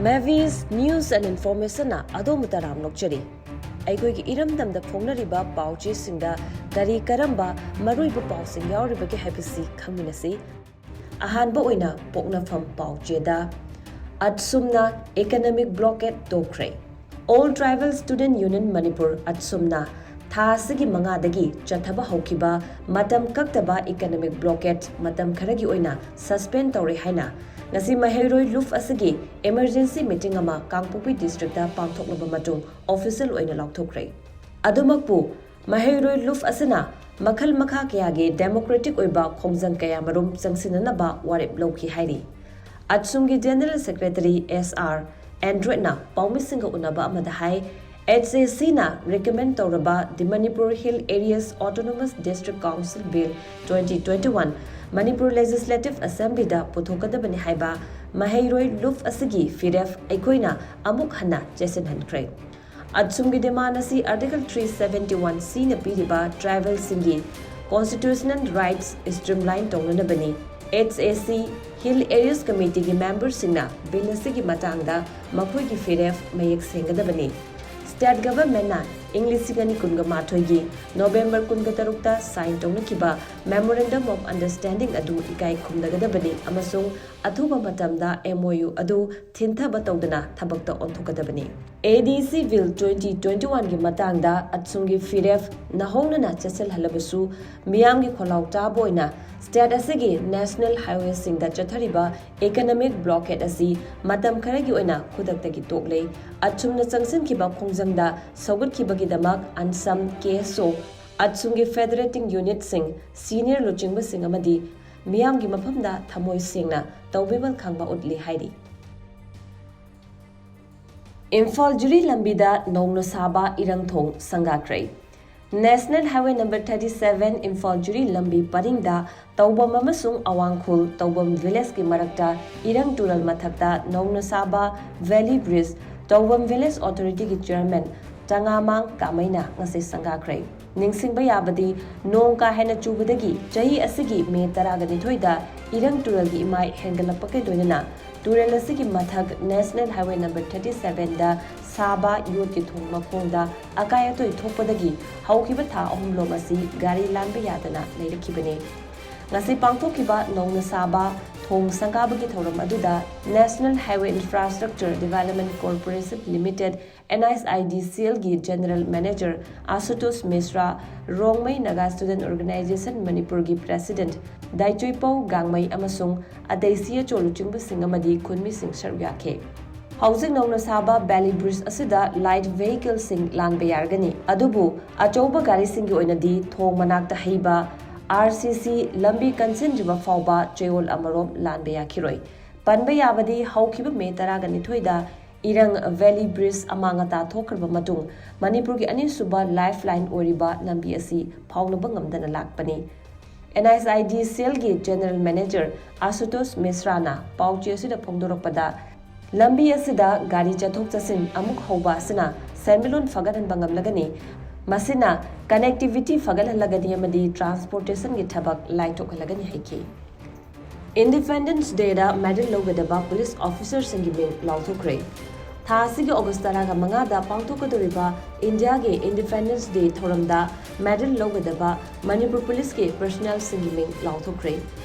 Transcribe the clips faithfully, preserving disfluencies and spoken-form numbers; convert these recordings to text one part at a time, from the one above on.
Mavis News and Informationꯅ ꯑꯗꯣꯝꯕꯨ ꯇꯔꯥꯝꯅ ꯑꯣꯛꯆꯔꯤ꯫ ꯑꯩꯈꯣꯏꯒꯤ ꯏꯔꯝꯗꯝꯗ ꯐꯣꯡꯅꯔꯤꯕ ꯄꯥꯎ ꯆꯦꯁꯤꯡꯗ ꯀꯔꯤ ꯀꯔꯝꯕ ꯃꯔꯨꯑꯣꯏꯕ ꯄꯥꯎꯁꯤꯡ ꯌꯥꯎꯔꯤꯕꯒꯦ ꯍꯥꯏꯕꯁꯤ ꯈꯪꯃꯤꯟꯅꯁꯤ꯫ ꯑꯍꯥꯟꯕ ꯑꯣꯏꯅ ꯄꯣꯛꯅꯐꯝ ꯄꯥꯎ ꯆꯦꯗ, ꯑꯠꯁꯨꯝꯅ economic blockade ꯇꯣꯛꯈ꯭ꯔꯦ꯫ All Tribal Student Union Manipur, ꯑꯠꯁꯨꯝꯅ ꯊꯥ ꯑꯁꯤꯒꯤ ꯃꯉꯥꯗꯒꯤ ꯆꯠꯊꯕ ꯍꯧꯈꯤꯕ ꯃꯇꯝ ꯀꯛꯇꯕ economic blockade ꯃꯇꯝ ꯈꯔꯒꯤ ꯑꯣꯏꯅ suspend ꯇꯧꯔꯦ ꯍꯥꯏꯅ ꯉꯁꯤ ꯃꯍꯩꯔꯣꯏ ꯂꯨꯞ ꯑꯁꯤꯒꯤ emergency meeting ꯑꯃ ꯀꯥꯡꯄꯣꯛꯄꯤ districtꯇ ꯄꯥꯡꯊꯣꯛꯂꯕ ꯃꯇꯨꯡ official ꯑꯣꯏꯅ ꯂꯥꯎꯊꯣꯛꯈ꯭ꯔꯦ꯫ ꯑꯗꯨꯃꯛꯄꯨ, ꯃꯍꯩꯔꯣꯏ ꯂꯨꯞ ꯑꯁꯤꯅ ꯃꯈꯜ ꯃꯈꯥ ꯀꯌꯥꯒꯤ democratic ꯑꯣꯏꯕ ꯈꯣꯡꯖꯪ ꯀꯌꯥꯃꯔꯨꯝ ꯆꯪꯁꯤꯟꯅꯅꯕ ꯋꯥꯔꯦꯞ ꯂꯧꯈꯤ ꯍꯥꯏꯔꯤ꯫ ꯑꯠꯁꯨꯝꯒꯤ General Secretary S R Andrewꯅ ꯄꯥꯎꯃꯤꯁꯤꯡꯒ ꯎꯅꯕ ꯑꯃꯗ ꯍꯥꯏ, H A Cꯅ recommend ꯇꯧꯔꯕ The Manipur Hill Areas Autonomous District Council Bill twenty twenty-one Manipur Legislative Assemblyꯗ ꯄꯨꯊꯣꯛꯀꯗꯕꯅꯤ ꯍꯥꯏꯕ ꯃꯍꯩꯔꯣꯏ ꯂꯨꯞ ꯑꯁꯤꯒꯤ ꯐꯤꯔꯦꯞ ꯑꯩꯈꯣꯏꯅ ꯑꯃꯨꯛ ꯍꯟꯅ ꯆꯦꯠꯁꯤꯟꯍꯟꯈ꯭ꯔꯦ꯫ ꯑꯠꯁꯨꯝꯒꯤ demand ꯑꯁꯤ Article three seventy-one Cꯅ ꯄꯤꯔꯤꯕ tribal ꯁꯤꯡꯒꯤ constitutional rights streamline ꯇꯧꯅꯅꯕꯅꯤ꯫ H A C Hill Areas Committeeꯒꯤ memberꯁꯤꯡꯅ bill ꯑꯁꯤꯒꯤ ꯃꯇꯥꯡꯗ ꯃꯈꯣꯏꯒꯤ ꯐꯤꯔꯦꯞ ꯃꯌꯦꯛ ꯁꯦꯡꯒꯗꯕꯅꯤ꯫ State governmentꯅ ꯏꯪ ꯂꯤꯁꯤꯡ ꯑꯅꯤ ꯀꯨꯟꯒ ꯃꯥꯊꯣꯏꯒꯤ November ꯀꯨꯟꯒ ꯇꯔꯨꯛꯇ sign ꯇꯧꯅꯈꯤꯕ Memorandum of Understanding ꯑꯗꯨ ꯏꯀꯥꯏ ꯈꯨꯝꯅꯒꯗꯕꯅꯤ ꯑꯃꯁꯨꯡ ꯑꯊꯨꯕ ꯃꯇꯝꯗ M O U ꯑꯗꯨ ꯊꯤꯟꯊꯕ ꯇꯧꯗꯅ ꯊꯕꯛꯇ ꯑꯣꯟꯊꯣꯛꯀꯗꯕꯅꯤ꯫ A D C Bill twenty twenty-oneꯒꯤ ꯃꯇꯥꯡꯗ ꯑꯠꯁꯨꯝꯒꯤ ꯐꯤꯔꯦꯞ ꯅꯧꯍꯧꯅꯅ ꯆꯠꯁꯤꯜꯍꯜꯂꯕꯁꯨ, ꯃꯤꯌꯥꯝꯒꯤ ꯈꯣꯜꯂꯥꯎ ꯇꯥꯕ ꯑꯣꯏꯅ state ꯑꯁꯤꯒꯤ national highwayꯁꯤꯡꯗ ꯆꯠꯊꯔꯤꯕ economic blockade ꯑꯁꯤ ꯃꯇꯝ ꯈꯔꯒꯤ ꯑꯣꯏꯅ ꯈꯨꯗꯛꯇꯒꯤ ꯇꯣꯛꯂꯦ꯫ ꯑꯠꯁꯨꯝꯅ ꯆꯪꯁꯤꯟꯈꯤꯕ ꯈꯣꯡꯖꯪꯗ ꯁꯧꯒꯠꯈꯤꯕꯒꯤꯗꯃꯛ ꯑꯟꯁꯝ, K S O, ꯑꯠꯁꯨꯝꯒꯤ federating unitꯁꯤꯡ, senior ꯂꯨꯆꯤꯡꯕꯁꯤꯡ ꯑꯃꯗꯤ ꯃꯤꯌꯥꯝꯒꯤ ꯃꯐꯝꯗ ꯊꯃꯣꯏ ꯁꯦꯡꯅ ꯇꯧꯕꯤꯃꯜ ꯈꯪꯕ ꯎꯠꯂꯤ ꯍꯥꯏꯔꯤ꯫ ꯏꯝꯐꯥꯜ ꯖꯤꯔꯤ ꯂꯝꯕꯤꯗ ꯅꯧꯅ ꯁꯥꯕ ꯏꯔꯪ ꯊꯣꯡ ꯁꯪꯒꯥꯈ꯭ꯔꯦ꯫ National Highway number thirty seven Imphal ꯖꯤꯔꯤ ꯂꯝꯕꯤ ꯄꯔꯤꯡꯗ ꯇꯧꯕꯝ ꯑꯃꯁꯨꯡ ꯑꯋꯥꯡꯈꯨꯜ ꯇꯧꯕꯝ villageꯀꯤ ꯃꯔꯛꯇ ꯏꯔꯪ ꯇꯨꯔꯦꯜ ꯃꯊꯛꯇ ꯅꯧꯅ ꯁꯥꯕ valley bridge ꯇꯧꯕꯝ village authorityꯒꯤ chairman ꯇꯉꯥꯃꯥꯡ ꯀꯥꯃꯩꯅ ꯉꯁꯤ ꯁꯪꯒꯥꯈ꯭ꯔꯦ꯫ ꯅꯤꯡꯁꯤꯡꯕ ꯌꯥꯕꯗꯤ, ꯅꯣꯡ ꯀꯥ ꯍꯦꯟꯅ ꯆꯨꯕꯗꯒꯤ ꯆꯍꯤ ꯑꯁꯤꯒꯤ ꯃꯦ ꯇꯔꯥꯒ ꯅꯤꯊꯣꯏꯗ ꯏꯔꯪ ꯇꯨꯔꯦꯜꯒꯤ ꯏꯃꯥꯏ ꯍꯦꯟꯒꯠꯂꯛꯄꯒ ꯂꯣꯏꯅꯅ ꯇꯨꯔꯦꯜ ꯑꯁꯤꯒꯤ ꯃꯊꯛ National Highway number thirty seven ꯗ ꯁꯥꯕ ꯌꯣꯠꯀꯤ ꯊꯣꯡ ꯃꯈꯣꯡꯗ ꯑꯀꯥꯏ ꯑꯇꯣꯏ ꯊꯣꯛꯄꯗꯒꯤ ꯍꯧꯈꯤꯕ ꯊꯥ ꯑꯍꯨꯝꯂꯣꯝ ꯑꯁꯤ ꯒꯥꯔꯤ ꯂꯥꯟꯕ ꯌꯥꯗꯅ ꯂꯩꯔꯛꯈꯤꯕꯅꯤ꯫ ꯉꯁꯤ ꯄꯥꯡꯊꯣꯛꯈꯤꯕ ꯅꯧꯅ ꯁꯥꯕ ꯊꯣꯡ ꯁꯪꯒꯥꯕꯒꯤ ꯊꯧꯔꯝ ꯑꯗꯨꯗ National Highway Infrastructure Development Corporation Limited, NHIDCL ꯒꯤ General Manager ꯑꯥꯁꯨꯇꯣꯁ ꯃꯤꯁ꯭ꯔꯥ, Rongmei Naga Student Organisation ꯃꯅꯤꯄꯨꯔꯒꯤ President ꯗꯥꯏꯆꯨꯏꯄꯧ ꯒꯥꯡꯃꯩ ꯑꯃꯁꯨꯡ ꯑꯇꯩ ꯁꯤ ꯑꯦꯆ ꯑꯣ ꯂꯨꯆꯤꯡꯕꯁꯤꯡ ꯑꯃꯗꯤ ꯈꯨꯟꯃꯤꯁꯤꯡ ꯁꯔꯨꯛ ꯌꯥꯈꯤ꯫ ꯍꯧꯖꯤꯛ ꯅꯧꯅ ꯁꯥꯕ valley bridge ꯑꯁꯤꯗ light vehicle ꯁꯤꯡ ꯂꯥꯟꯕ ꯌꯥꯔꯒꯅꯤ, ꯑꯗꯨꯕꯨ ꯑꯆꯧꯕ ꯒꯥꯔꯤꯁꯤꯡꯒꯤ ꯑꯣꯏꯅꯗꯤ ꯊꯣꯡ ꯃꯅꯥꯛꯇ ꯍꯩꯕ R C C ꯂꯝꯕꯤ ꯀꯟꯁꯤꯟꯗ꯭ꯔꯤꯕ ꯐꯥꯎꯕ ꯆꯌꯣꯜ ꯑꯃꯔꯣꯝ ꯂꯥꯟꯕ ꯌꯥꯈꯤꯔꯣꯏ꯫ ꯄꯟꯕ ꯌꯥꯕꯗꯤ ꯍꯧꯈꯤꯕ ꯃꯦ ꯇꯔꯥꯒ ꯅꯤꯊꯣꯏꯗ ꯏꯔꯪ valley bridge ꯑꯃꯥꯡ ꯑꯇꯥ ꯊꯣꯛꯈ꯭ꯔꯕ ꯃꯇꯨꯡ ꯃꯅꯤꯄꯨꯔꯒꯤ ꯑꯅꯤꯁꯨꯕ lifeline ꯑꯣꯏꯔꯤꯕ ꯂꯝꯕꯤ ꯑꯁꯤ ꯐꯥꯎꯅꯕ ꯉꯝꯗꯅ ꯂꯥꯛꯄꯅꯤ꯫ NHIDCL ꯒꯤ General Manager ꯑꯥꯁꯨꯇꯣꯁ ꯃꯤꯁ꯭ꯔꯥꯅ ꯄꯥꯎꯆꯦ ꯑꯁꯤꯗ ꯐꯣꯡꯗꯣꯔꯛꯄꯗ, ꯂꯝꯕꯤ ꯑꯁꯤꯗ ꯒꯥꯔꯤ ꯆꯠꯊꯣꯛ ꯆꯠꯁꯤꯟ ꯑꯃꯨꯛ ꯍꯧꯕ ꯑꯁꯤꯅ ꯁꯦꯟꯃꯤꯠꯂꯣꯟ ꯐꯒꯠꯍꯟꯕ ꯉꯝꯂꯒꯅꯤ, ꯃꯁꯤꯅ connectivity ꯐꯒꯠꯍꯜꯂꯒꯅꯤ ꯑꯃꯗꯤ transportation ꯒꯤ ꯊꯕꯛ ꯂꯥꯏꯊꯣꯛꯍꯜꯂꯒꯅꯤ ꯍꯥꯏꯈꯤ꯫ Independence Day ꯗ medal ꯂꯧꯒꯗꯕ police officer ꯁꯤꯡꯒꯤ ꯃꯤꯡ ꯂꯥꯎꯊꯣꯛꯈ꯭ꯔꯦ꯫ ꯊꯥ ꯑꯁꯤꯒꯤ ꯑꯣꯒꯁ ꯇꯔꯥꯒ ꯃꯉꯥꯗ ꯄꯥꯡꯊꯣꯛꯀꯗꯧꯔꯤꯕ ꯏꯟꯗꯤꯌꯥꯒꯤ Independence Day ꯊꯧꯔꯝꯗ medal ꯂꯧꯒꯗꯕ ꯃꯅꯤꯄꯨꯔ police ꯀꯤ personnel ꯁꯤꯡꯒꯤ ꯃꯤꯡ ꯂꯥꯎꯊꯣꯛꯈ꯭ꯔꯦ꯫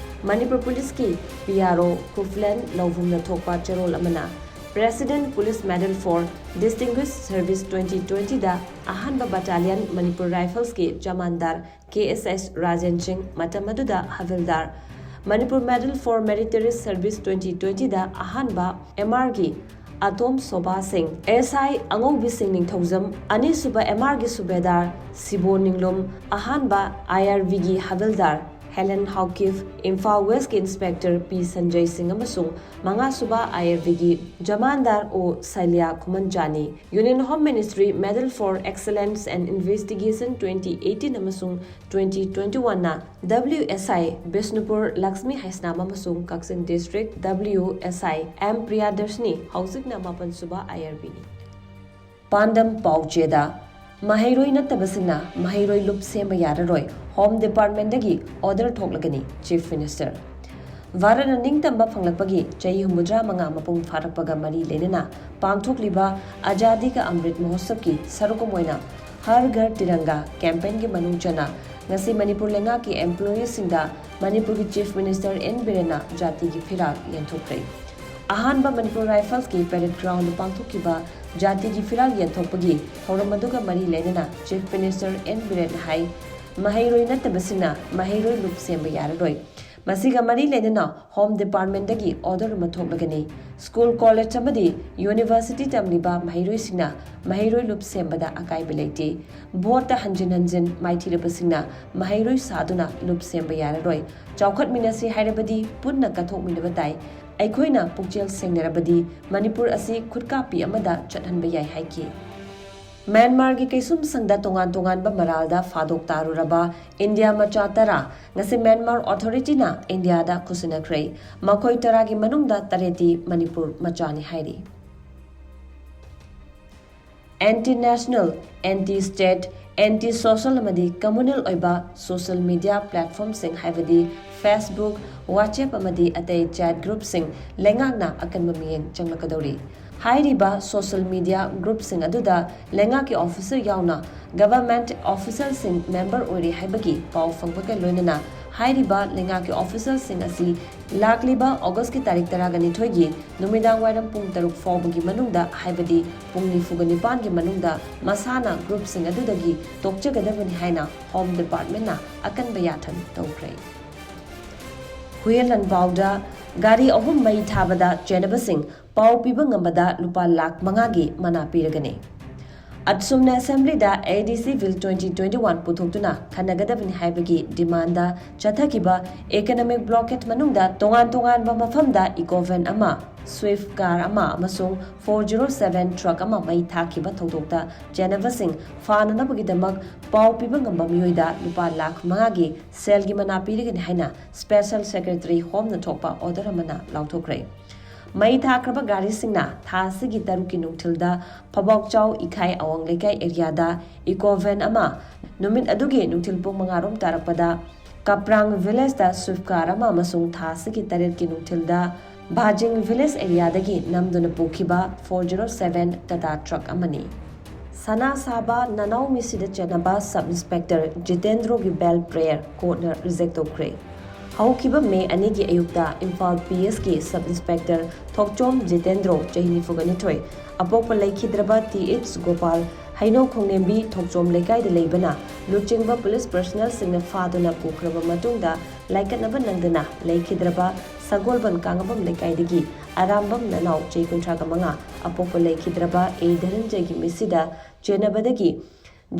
ꯃꯅꯤꯄꯨꯔ police ꯀꯤ P R O ꯈꯨꯐꯂꯦꯟ ꯂꯧꯕꯨꯝꯅ ꯊꯣꯛꯄ ꯆꯦꯔꯣꯜ ꯑꯃꯅ President Police Medal for Distinguished Service twenty twenty ꯗ ꯑꯍꯥꯟꯕ Battalion Manipur Rifles ꯀꯤ ꯖꯃꯥꯟꯗꯥꯔ K S S ꯔꯥꯖꯦꯟ ꯁꯤꯡ, ꯃꯇꯝ ꯑꯗꯨꯗ ꯍꯕꯤꯜꯗꯥꯔ, Manipur Medal for Meritorious Service twenty twenty ꯗ ꯑꯍꯥꯟꯕ M R ꯒꯤ ꯑꯇꯣꯝ ꯁꯣꯕꯥ ꯁꯤꯡ, S I ꯑꯉꯧꯕꯤ ꯁꯤꯡ ꯅꯤꯡꯊꯧꯖꯝ, ꯑꯅꯤꯁꯨꯕ M R ꯒꯤ ꯁꯨꯕꯦꯗꯥꯔ ꯁꯤꯕꯣ ꯅꯤꯡꯂꯨꯝ, ꯑꯍꯥꯟꯕ I R V ꯒꯤ ꯍꯕꯤꯜꯗꯥꯔ ꯍꯦꯂꯦꯟ ꯍꯥꯎꯀꯤꯞ, ꯏꯝꯐꯥꯜ West ꯀꯤ Inspector P ꯁꯟꯖꯩ ꯁꯤꯡ ꯑꯃꯁꯨꯡ ꯃꯉꯥꯁꯨꯕ I R V ꯒꯤ ꯖꯃꯥꯟꯗꯥꯔ ꯑꯣ ꯁꯩꯂ꯭ꯌꯥ ꯈꯨꯃꯟꯖꯥꯅꯤ꯫ Union Home Ministry Medal for Excellence and Investigation twenty eighteen ꯑꯃꯁꯨꯡ twenty twenty-one ꯅ W S I Bishnupur Lakshmi Heisnam ꯑꯃꯁꯨꯡ ꯀꯛꯆꯤꯡ District W S I M ꯄ꯭ꯔꯤꯌꯥꯗꯔꯁꯤꯅꯤ, ꯍꯧꯖꯤꯛꯅ ꯃꯥꯄꯟꯁꯨꯕ I R V ꯅꯤ꯫ ꯄꯥꯟꯗꯝ ꯄꯥꯎꯆꯦꯗ, ꯃꯍꯩꯔꯣꯏ ꯅꯠꯇꯕꯁꯤꯡꯅ ꯃꯍꯩꯔꯣꯏ ꯂꯨꯞ ꯁꯦꯝꯕ ꯌꯥꯔꯔꯣꯏ, Home Department ꯗꯒꯤ order ꯊꯣꯛꯂꯒꯅꯤ, Chief Minister꯫ ꯚꯥꯔꯠꯅ ꯅꯤꯡꯇꯝꯕ ꯐꯪꯂꯛꯄꯒꯤ ꯆꯍꯤ ꯍꯨꯝꯐꯨꯇꯔꯥ ꯃꯉꯥ ꯃꯄꯨꯡ ꯐꯥꯔꯛꯄꯒ ꯃꯔꯤ ꯂꯩꯅꯅ ꯄꯥꯡꯊꯣꯛꯂꯤꯕ ꯑꯖꯥꯗꯤ ꯀꯥ ꯑꯃ꯭ꯔꯤꯠ ꯃꯍꯣꯠꯁꯕꯀꯤ ꯁꯔꯨꯛ ꯑꯃ ꯑꯣꯏꯅ ꯍꯔ ꯘꯔ ꯇꯤꯔꯪꯒꯥ ꯀꯦꯝꯄꯦꯟꯒꯤ ꯃꯅꯨꯡ ꯆꯟꯅ ꯉꯁꯤ ꯃꯅꯤꯄꯨꯔ ꯂꯩꯉꯥꯛꯀꯤ employeeꯁꯤꯡꯗ ꯃꯅꯤꯄꯨꯔꯒꯤ Chief Minister ꯑꯦꯟ ꯕꯤꯔꯦꯟꯅ ꯖꯥꯇꯤꯒꯤ ꯐꯤꯔꯥꯜ ꯌꯦꯟꯊꯣꯛꯈ꯭ꯔꯦ꯫ ꯑꯍꯥꯟꯕ ꯃꯅꯤꯄꯨꯔ Riflesꯀꯤ parade groundꯗ ꯄꯥꯡꯊꯣꯛꯈꯤꯕ ꯖꯥꯇꯤꯒꯤ ꯐꯤꯔꯥꯜ ꯌꯦꯟꯊꯣꯛꯄꯒꯤ ꯊꯧꯔꯝ ꯑꯗꯨꯒ ꯃꯔꯤ ꯂꯩꯅꯅ Chief Minister ꯑꯦꯟ ꯕꯤꯔꯦꯟꯅ ꯍꯥꯏ, ꯃꯍꯩꯔꯣꯏ ꯅꯠꯇꯕꯁꯤꯡꯅ ꯃꯍꯩꯔꯣꯏ ꯂꯨꯞ ꯁꯦꯝꯕ ꯌꯥꯔꯔꯣꯏ꯫ ꯃꯁꯤꯒ ꯃꯔꯤ ꯂꯩꯅꯅ Home Departmentꯇꯒꯤ order ꯑꯃ ꯊꯣꯛꯂꯒꯅꯤ꯫ School, college ꯑꯃꯗꯤ university ꯇꯝꯂꯤꯕ ꯃꯍꯩꯔꯣꯏꯁꯤꯡꯅ ꯃꯍꯩꯔꯣꯏ ꯂꯨꯞ ꯁꯦꯝꯕꯗ ꯑꯀꯥꯏꯕ ꯂꯩꯇꯦ꯫ Voteꯇ ꯍꯟꯖꯤꯟ ꯍꯟꯖꯤꯟ ꯃꯥꯏꯊꯤꯔꯕꯁꯤꯡꯅ ꯃꯍꯩꯔꯣꯏ ꯁꯥꯗꯨꯅ ꯂꯨꯞ ꯁꯦꯝꯕ ꯌꯥꯔꯔꯣꯏ꯫ ꯆꯥꯎꯈꯠꯃꯤꯟꯅꯁꯤ ꯍꯥꯏꯔꯕꯗꯤ ꯄꯨꯟꯅ ꯀꯠꯊꯣꯛꯃꯤꯟꯅꯕ ꯇꯥꯏ꯫ ꯑꯩꯈꯣꯏꯅ ꯄꯨꯛꯆꯦꯜ ꯁꯦꯡꯅꯔꯕꯗꯤ ꯃꯅꯤꯄꯨꯔ ꯑꯁꯤ ꯈꯨꯠꯀꯥꯞꯄꯤ ꯑꯃꯗ ꯆꯠꯍꯟꯕ ꯌꯥꯏ ꯍꯥꯏꯈꯤ꯫ ꯃ꯭ꯌꯥꯟꯃꯥꯔꯒꯤ ꯀꯩꯁꯨꯝꯁꯪꯗ ꯇꯣꯉꯥꯟ ꯇꯣꯉꯥꯟꯕ ꯃꯔꯥꯜꯗ ꯐꯥꯗꯣꯛ ꯇꯥꯔꯨꯔꯕ ꯏꯟꯗꯤꯌꯥ ꯃꯆꯥ ꯇꯔꯥ ꯉꯁꯤ ꯃ꯭ꯌꯥꯟꯃꯥꯔ authorityꯅ ꯏꯟꯗꯤꯌꯥꯗ ꯈꯨꯠꯁꯤꯟꯅꯈ꯭ꯔꯦ꯫ ꯃꯈꯣꯏ ꯇꯔꯥꯒꯤ ꯃꯅꯨꯡꯗ ꯇꯔꯦꯠꯇꯤ ꯃꯅꯤꯄꯨꯔ ꯃꯆꯥꯅꯤ ꯍꯥꯏꯔꯤ꯫ Anti national, anti state, anti social ꯑꯃꯗꯤ communal ꯑꯣꯏꯕ social media platformꯁꯤꯡ ꯍꯥꯏꯕꯗꯤ Facebook, WhatsApp ꯑꯃꯗꯤ ꯑꯇꯩ chat groupꯁꯤꯡ ꯂꯩꯉꯥꯛꯅ ꯑꯀꯟꯕ ꯃꯤꯠꯌꯦꯡ ꯆꯪꯂꯛꯀꯗꯧꯔꯤ꯫ ꯍꯥꯏꯔꯤꯕ social media groupꯁꯤꯡ ꯑꯗꯨꯗ ꯂꯩꯉꯥꯛꯀꯤ officer ꯌꯥꯎꯅ government officialꯁꯤꯡ member ꯑꯣꯏꯔꯤ ꯍꯥꯏꯕꯒꯤ ꯄꯥꯎ ꯐꯪꯕꯒ ꯂꯣꯏꯅꯅ ꯍꯥꯏꯔꯤꯕ ꯂꯩꯉꯥꯛꯀꯤ officialꯁꯤꯡ ꯑꯁꯤ ꯂꯥꯛꯂꯤꯕ Augustꯀꯤ ꯇꯥꯔꯤꯛ ꯇꯔꯥꯒ ꯅꯤꯊꯣꯏꯒꯤ ꯅꯨꯃꯤꯗꯥꯡ ꯋꯥꯏꯔꯝ ꯄꯨꯡ ꯇꯔꯨꯛ ꯐꯥꯎꯕꯒꯤ ꯃꯅꯨꯡꯗ, ꯍꯥꯏꯕꯗꯤ ꯄꯨꯡ ꯅꯤꯐꯨꯒ ꯅꯤꯄꯥꯟꯒꯤ ꯃꯅꯨꯡꯗ ꯃꯁꯥꯅ groupꯁꯤꯡ ꯑꯗꯨꯗꯒꯤ ꯇꯣꯛꯆꯒꯗꯕꯅꯤ ꯍꯥꯏꯅ Home Departmentꯅ ꯑꯀꯟꯕ ꯌꯥꯊꯪ ꯇꯧꯈ꯭ꯔꯦ꯫ ꯍꯨꯌꯦꯟ ꯂꯥꯟꯄꯥꯎꯗ ꯒꯥꯔꯤ ꯑꯍꯨꯝ ꯃꯩ ꯊꯥꯕꯗ ꯆꯦꯟꯅꯕꯁꯤꯡ ꯄꯥꯎ ꯄꯤꯕ ꯉꯝꯕꯗ ꯂꯨꯄꯥ ꯂꯥꯈ ꯃꯉꯥꯒꯤ ꯃꯅꯥ ꯄꯤꯔꯒꯅꯤ꯫ ꯑꯠꯁꯨꯝꯅ Assemblyꯗ ADC Bill twenty twenty-one ꯄꯨꯊꯣꯛꯇꯨꯅ ꯈꯟꯅꯒꯗꯕꯅꯤ ꯍꯥꯏꯕꯒꯤ demandꯗ ꯆꯠꯊꯈꯤꯕ economic blockade ꯃꯅꯨꯡꯗ ꯇꯣꯉꯥꯟ ꯇꯣꯉꯥꯟꯕ ꯃꯐꯝꯗ eco van ꯑꯃ, Swift car ꯑꯃ ꯑꯃꯁꯨꯡ four zero seven truck ꯑꯃ ꯃꯩ ꯊꯥꯈꯤꯕ ꯊꯧꯗꯣꯛꯇ ꯆꯦꯟꯅꯕꯁꯤꯡ ꯐꯥꯅꯅꯕꯒꯤꯗꯃꯛ ꯄꯥꯎ ꯄꯤꯕ ꯉꯝꯕ ꯃꯤꯑꯣꯏꯗ ꯂꯨꯄꯥ ꯂꯥꯈ ꯃꯉꯥꯒꯤ ꯁꯦꯜꯒꯤ ꯃꯅꯥ ꯄꯤꯔꯒꯅꯤ ꯍꯥꯏꯅ Special Secretary Homeꯅ ꯊꯣꯛꯄ order ꯑꯃꯅ ꯂꯥꯎꯊꯣꯛꯈ꯭ꯔꯦ꯫ ꯃꯩ ꯊꯥꯈ꯭ꯔꯕ ꯒꯥꯔꯤꯁꯤꯡꯅ ꯊꯥ ꯑꯁꯤꯒꯤ ꯇꯔꯨꯛꯀꯤ ꯅꯨꯡꯊꯤꯜꯗ ꯐꯕꯥꯎꯆꯥꯎ ꯏꯈꯥꯏ ꯑꯋꯥꯡ ꯂꯩꯀꯥꯏ areaꯗ eco van ꯑꯃ, ꯅꯨꯃꯤꯠ ꯑꯗꯨꯒꯤ ꯅꯨꯡꯊꯤꯜ ꯄꯨꯡ ꯃꯉꯥ ꯔꯣꯝ ꯇꯥꯔꯛꯄꯗ ꯀꯥꯄ꯭ꯔꯥꯡ ꯚꯤꯂꯦꯖꯇ ꯁ꯭ꯋꯤꯐ ꯀꯥꯔ ꯑꯃ ꯑꯃꯁꯨꯡ ꯊꯥ ꯑꯁꯤꯒꯤ ꯇꯔꯦꯠꯀꯤ ꯅꯨꯡꯊꯤꯜꯗ ꯚꯥꯖꯤꯡ ꯚꯤꯂꯦꯖ ꯑꯦꯔꯤꯌꯥꯗꯒꯤ ꯅꯝꯗꯨꯅ ꯄꯨꯈꯤꯕ four zero seven Tata truck ꯑꯃꯅꯤ꯫ ꯁꯅꯥ ꯁꯥꯕ ꯅꯅꯥꯎ ꯃꯤꯁꯤꯗ ꯆꯦꯟꯅꯕ ꯁꯕ ꯏꯟꯁꯄꯦꯛꯇꯔ ꯖꯤꯇꯦꯟꯗ꯭ꯔꯣꯒꯤ ꯕꯦꯜ ꯄ꯭ꯔꯦꯌꯔ ꯀꯣꯔꯠꯅ ꯔꯤꯖꯦꯛ ꯇꯧꯈ꯭ꯔꯦ꯫ ꯍꯧꯈꯤꯕ ꯃꯦ ꯑꯅꯤꯒꯤ ꯑꯌꯨꯛꯇ ꯏꯝꯐꯥꯜ ꯄꯤ ꯑꯦꯁꯀꯤ ꯁꯕ ꯏꯟꯁꯄꯦꯛꯇꯔ ꯊꯣꯛꯆꯣꯝ ꯖꯤꯇꯦꯟꯗ꯭ꯔꯣ, ꯆꯍꯤ ꯅꯤꯐꯨꯒ ꯅꯤꯊꯣꯏ, ꯑꯄꯣꯛꯄ ꯂꯩꯈꯤꯗ꯭ꯔꯕ ꯇꯤ ꯑꯩꯆ ꯒꯣꯄꯥꯜ, ꯍꯩꯅꯧ ꯈꯣꯡꯅꯦꯝꯕꯤ ꯊꯣꯛꯆꯣꯝ ꯂꯩꯀꯥꯏꯗ ꯂꯩꯕꯅ ꯂꯨꯆꯤꯡꯕ ꯄꯨꯂꯤꯁ ꯄꯔꯁꯅꯦꯜꯁꯤꯡꯅ ꯐꯥꯗꯨꯅ ꯄꯨꯈ꯭ꯔꯕ ꯃꯇꯨꯡꯗ ꯂꯥꯏꯀꯠꯅꯕ ꯅꯪꯗꯅ ꯂꯩꯈꯤꯗ꯭ꯔꯕ ꯁꯒꯣꯜꯕꯟ ꯀꯥꯉꯕꯝ ꯂꯩꯀꯥꯏꯗꯒꯤ ꯑꯔꯥꯝꯕꯝ ꯅꯅꯥꯎ, ꯆꯍꯤ ꯀꯨꯟꯊ꯭ꯔꯥꯒ ꯃꯉꯥ, ꯑꯄꯣꯛꯄ ꯂꯩꯈꯤꯗ꯭ꯔꯕ ꯑꯦ ꯙꯅꯟꯖꯌꯒꯤ ꯃꯤꯁꯤꯗ ꯆꯦꯟꯅꯕꯗꯒꯤ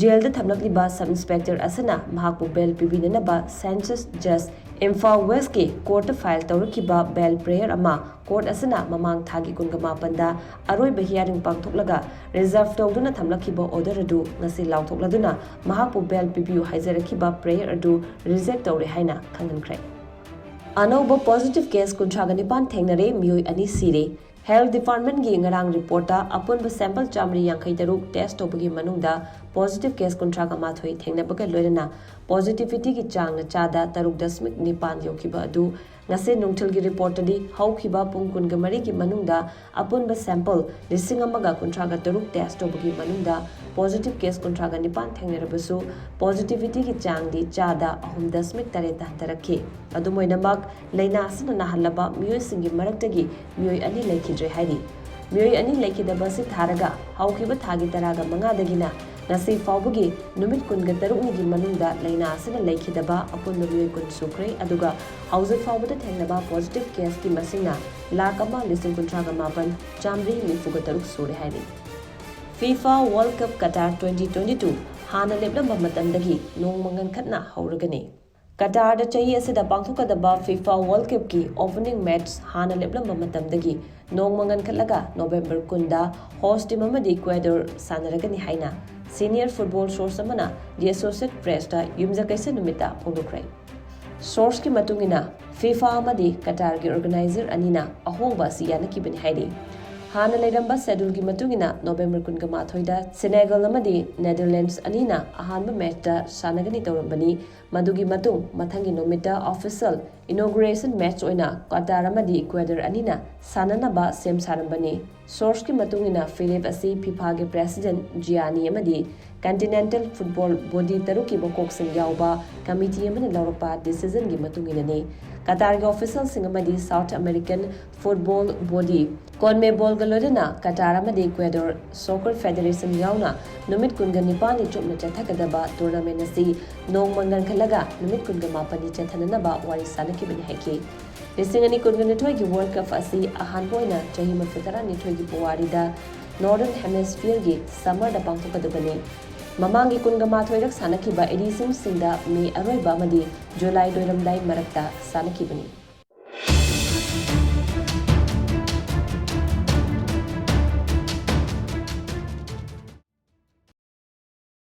ꯖꯦꯜꯗ ꯊꯝꯂꯛꯂꯤꯕ ꯁꯕ ꯏꯟꯁꯄꯦꯛꯇꯔ ꯑꯁꯤꯅ ꯃꯍꯥꯛꯄꯨ ꯕꯦꯜ ꯄꯤꯕꯤꯅꯅꯕ ꯁꯦꯟꯁꯁ ꯖꯁ ꯏꯝꯐꯥꯜ ꯋꯦꯁꯀꯤ ꯀꯣꯔꯠꯇ ꯐꯥꯏꯜ ꯇꯧꯔꯛꯈꯤꯕ ꯕꯦꯜ ꯄ꯭ꯔꯦꯌꯔ ꯑꯃ ꯀꯣꯔꯠ ꯑꯁꯤꯅ ꯃꯃꯥꯡ ꯊꯥꯒꯤ ꯀꯨꯟꯒ ꯃꯥꯄꯟꯗ ꯑꯔꯣꯏꯕ ꯍꯤꯌꯥꯔꯤꯡ ꯄꯥꯡꯊꯣꯛꯂꯒ ꯔꯤꯖꯔꯚ ꯇꯧꯗꯨꯅ ꯊꯝꯂꯛꯈꯤꯕ ꯑꯣꯔꯗꯔ ꯑꯗꯨ ꯉꯁꯤ ꯂꯥꯎꯊꯣꯛꯂꯗꯨꯅ ꯃꯍꯥꯛꯄꯨ ꯕꯦꯜ ꯄꯤꯕꯤꯌꯨ ꯍꯥꯏꯖꯔꯛꯈꯤꯕ ꯄ꯭ꯔꯦꯌꯔ ꯑꯗꯨ ꯔꯤꯖꯦꯛ ꯇꯧꯔꯦ ꯍꯥꯏꯅ ꯈꯪꯍꯟꯈ꯭ꯔꯦ꯫ ꯑꯅꯧꯕ ꯄꯣꯖꯤꯇꯤꯚ ꯀꯦꯁ ꯀꯨꯟꯊ꯭ꯔꯥꯒ ꯅꯤꯄꯥꯟ ꯊꯦꯡꯅꯔꯦ, ꯃꯤꯑꯣꯏ ꯑꯅꯤ ꯁꯤꯔꯦ꯫ ꯍꯦꯜꯊ ꯗꯤꯄꯥꯔꯠꯃꯦꯟꯒꯤ ꯉꯔꯥꯡ ꯔꯤꯄꯣꯔꯠꯇ ꯑꯄꯨꯟꯕ ꯁꯦꯝꯄꯜ ꯆꯥꯃꯔꯤ ꯌꯥꯡꯈꯩ ꯇꯔꯨꯛ ꯇꯦꯁ ꯇꯧꯕꯒꯤ ꯃꯅꯨꯡꯗ ꯄꯣꯖꯤꯇꯤꯚ ꯀꯦꯁ ꯀꯨꯟꯊ꯭ꯔꯥꯒ ꯃꯥꯊꯣꯏ ꯊꯦꯡꯅꯕꯒ ꯂꯣꯏꯅꯅ ꯄꯣꯖꯤꯇꯤꯚꯤꯇꯤꯒꯤ ꯆꯥꯡꯅ ꯆꯥꯗ ꯇꯔꯨꯛ ꯗꯁꯃꯤꯛ ꯅꯤꯄꯥꯟ ꯌꯧꯈꯤꯕ ꯑꯗꯨ ꯉꯁꯤ ꯅꯨꯡꯊꯤꯜꯒꯤ ꯔꯤꯄꯣꯔꯠꯇꯗꯤ ꯍꯧꯈꯤꯕ ꯄꯨꯡ ꯀꯨꯟꯒ ꯃꯔꯤꯒꯤ ꯃꯅꯨꯡꯗ ꯑꯄꯨꯟꯕ ꯁꯦꯝꯄꯜ ꯂꯤꯁꯤꯡ ꯑꯃꯒ ꯀꯨꯟꯊ꯭ꯔꯥꯒ ꯇꯔꯨꯛ ꯇꯦꯁ ꯇꯧꯕꯒꯤ ꯃꯅꯨꯡꯗ ꯄꯣꯖꯤꯇꯤꯚ ꯀꯦꯁ ꯀꯨꯟꯊ꯭ꯔꯥꯒ ꯅꯤꯄꯥꯟ ꯊꯦꯡꯅꯔꯕꯁꯨ ꯄꯣꯖꯤꯇꯤꯚꯤꯇꯤꯒꯤ ꯆꯥꯡꯗꯤ ꯆꯥꯗ ꯑꯍꯨꯝ ꯗꯁꯃꯤꯛ ꯇꯔꯦꯠꯇ ꯍꯟꯊꯔꯛꯈꯤ꯫ ꯑꯗꯨꯝ ꯑꯣꯏꯅꯃꯛ, ꯂꯥꯏꯅꯥ ꯑꯁꯤꯅ ꯅꯥꯍꯜꯂꯕ ꯃꯤꯑꯣꯏꯁꯤꯡꯒꯤ ꯃꯔꯛꯇꯒꯤ ꯃꯤꯑꯣꯏ ꯑꯅꯤ ꯂꯩꯈꯤꯗ꯭ꯔꯦ ꯍꯥꯏꯔꯤ꯫ ꯃꯤꯑꯣꯏ ꯑꯅꯤ ꯂꯩꯈꯤꯗꯕ ꯑꯁꯤ ꯊꯥꯔꯒ ꯍꯧꯈꯤꯕ ꯊꯥꯒꯤ ꯇꯔꯥꯒ ꯃꯉꯥꯗꯒꯤꯅ ꯉꯁꯤ ꯐꯥꯎꯕꯒꯤ ꯅꯨꯃꯤꯠ ꯀꯨꯟꯒ ꯇꯔꯨꯛꯅꯤꯒꯤ ꯃꯅꯨꯡꯗ ꯂꯥꯏꯅꯥ ꯑꯁꯤꯅ ꯂꯩꯈꯤꯗꯕ ꯑꯄꯨꯟꯕ ꯃꯤꯑꯣꯏ ꯀꯨꯟ ꯁꯨꯈ꯭ꯔꯦ꯫ ꯑꯗꯨꯒ ꯍꯧꯖꯤꯛ ꯐꯥꯎꯕꯗ ꯊꯦꯡꯅꯕ ꯄꯣꯖꯤꯇꯤꯚ ꯀꯦꯁꯀꯤ ꯃꯁꯤꯡꯅ ꯂꯥꯈ ꯑꯃ ꯂꯤꯁꯤꯡ ꯀꯨꯟꯊ꯭ꯔꯥꯒ ꯃꯥꯄꯟ ꯆꯥꯃꯔꯤ ꯅꯤꯐꯨꯒ ꯇꯔꯨꯛ ꯁꯨꯔꯦ ꯍꯥꯏꯔꯤ꯫ FIFA world cup Qatar twenty twenty two ꯍꯥꯟꯅ ꯂꯦꯞꯂꯝꯕ ꯃꯇꯝꯗꯒꯤ ꯅꯣꯡꯃ ꯉꯟꯈꯠꯅ ꯍꯧꯔꯒꯅꯤ꯫ ꯀꯇꯥꯔꯗ ꯆꯍꯤ ꯑꯁꯤꯗ ꯄꯥꯡꯊꯣꯛꯀꯗꯕ ꯐꯤꯐꯥ ꯋꯥꯔꯜꯗ ꯀꯞꯀꯤ ꯑꯣꯄꯅꯤꯡ ꯃꯦꯆ ꯍꯥꯟꯅ ꯂꯦꯞꯂꯝꯕ ꯃꯇꯝꯗꯒꯤ ꯅꯣꯡꯃ ꯉꯟꯈꯠꯂꯒ ꯅꯣꯚꯦꯝꯕꯔ ꯀꯨꯟꯗ ꯍꯣꯁ ꯇꯤꯝ ꯑꯃꯗꯤ ꯏꯀ꯭ꯋꯦꯗꯣꯔ ꯁꯥꯟꯅꯔꯒꯅꯤ ꯍꯥꯏꯅ ꯁꯤꯅꯤꯌꯔ ꯐꯨꯠꯕꯣꯜ ꯁꯣꯔꯁ ꯑꯃꯅ ꯗꯤ ꯑꯦꯁꯣꯁꯤꯌꯦꯠ ꯄ꯭ꯔꯦꯁꯇ ꯌꯨꯝꯖꯀꯩꯁ ꯅꯨꯃꯤꯠꯇ ꯐꯣꯡꯗꯣꯛꯈ꯭ꯔꯦ꯫ ꯁꯣꯔꯁꯀꯤ ꯃꯇꯨꯡ ꯏꯟꯅ, ꯐꯤꯐꯥ ꯑꯃꯗꯤ ꯀꯇꯥꯔꯒꯤ ꯑꯣꯔꯒꯅꯥꯏꯖꯔ ꯑꯅꯤꯅ ꯑꯍꯣꯡꯕ ꯑꯁꯤ ꯌꯥꯅꯈꯤꯕꯅꯤ ꯍꯥꯏꯔꯤ꯫ ꯍꯥꯟꯅ ꯂꯩꯔꯝꯕ scheduleꯒꯤ ꯃꯇꯨꯡ ꯏꯟꯅ November ꯀꯨꯟꯒ ꯃꯥꯊꯣꯏꯗ Senegal ꯑꯃꯗꯤ Netherlands ꯑꯅꯤꯅ ꯑꯍꯥꯟꯕ matchꯇ ꯁꯥꯟꯅꯒꯅꯤ ꯇꯧꯔꯝꯕꯅꯤ꯫ ꯃꯗꯨꯒꯤ ꯃꯇꯨꯡ ꯃꯊꯪꯒꯤ ꯅꯨꯃꯤꯠꯇ official inauguration match ꯑꯣꯏꯅ Qatar ꯑꯃꯗꯤ Ecuador ꯑꯅꯤꯅ ꯁꯥꯟꯅꯅꯕ ꯁꯦꯝ ꯁꯥꯔꯝꯕꯅꯤ꯫ Sourceꯀꯤ ꯃꯇꯨꯡ ꯏꯟꯅ, ꯐꯤꯔꯦꯞ ꯑꯁꯤ FIFAꯒꯤ president Gianni ꯑꯃꯗꯤ continental football body ꯇꯔꯨꯛꯀꯤ ꯃꯀꯣꯛꯁꯤꯡ ꯌꯥꯎꯕ committee ꯑꯃꯅ ꯂꯧꯔꯛꯄ decisionꯒꯤ ꯃꯇꯨꯡ ꯏꯟꯅꯅꯤ꯫ ꯀꯇꯥꯔꯒꯤ officialꯁꯤꯡ ꯑꯃꯗꯤ South American football body CONMEBOLꯒ ꯂꯣꯏꯅꯅ ꯀꯇꯥꯔ ꯑꯃꯗꯤ Ecuador Soccer Federation ꯌꯥꯎꯅ ꯅꯨꯃꯤꯠ ꯀꯨꯟꯒ ꯅꯤꯄꯥꯟꯅꯤ ꯆꯨꯞꯅ ꯆꯠꯊꯒꯗꯕ tournament ꯑꯁꯤ ꯅꯣꯡꯃ ꯉꯟꯈꯠꯂꯒ ꯅꯨꯃꯤꯠ ꯀꯨꯟꯒ ꯃꯥꯄꯟꯅꯤ ꯆꯠꯊꯅꯅꯕ ꯋꯥꯔꯤ ꯁꯥꯅꯈꯤꯕꯅꯤ ꯍꯥꯏꯈꯤ꯫ ꯂꯤꯁꯤꯡ ꯑꯅꯤ ꯀꯨꯟꯒ ꯅꯤꯊꯣꯏꯒꯤ World Cup ꯑꯁꯤ ꯑꯍꯥꯟꯕ ꯑꯣꯏꯅ ꯆꯍꯤ ꯃꯔꯤꯐꯨ ꯇꯔꯥꯅꯤꯊꯣꯏꯒꯤ ꯄꯨꯋꯥꯔꯤꯗ Northern Hemisphereꯒꯤ summerꯗ ꯄꯥꯡꯊꯣꯛꯀꯗꯕꯅꯤ꯫ ꯃꯃꯥꯡꯒꯤ ꯀꯨꯟꯒ ꯃꯥꯊꯣꯏꯔꯛ ꯁꯥꯟꯅꯈꯤꯕ editionꯁꯤꯡꯗ May ꯑꯔꯣꯏꯕ ꯑꯃꯗꯤ July ꯂꯣꯏꯔꯝꯗꯥꯏ ꯃꯔꯛꯇ ꯁꯥꯟꯅꯈꯤꯕꯅꯤ꯫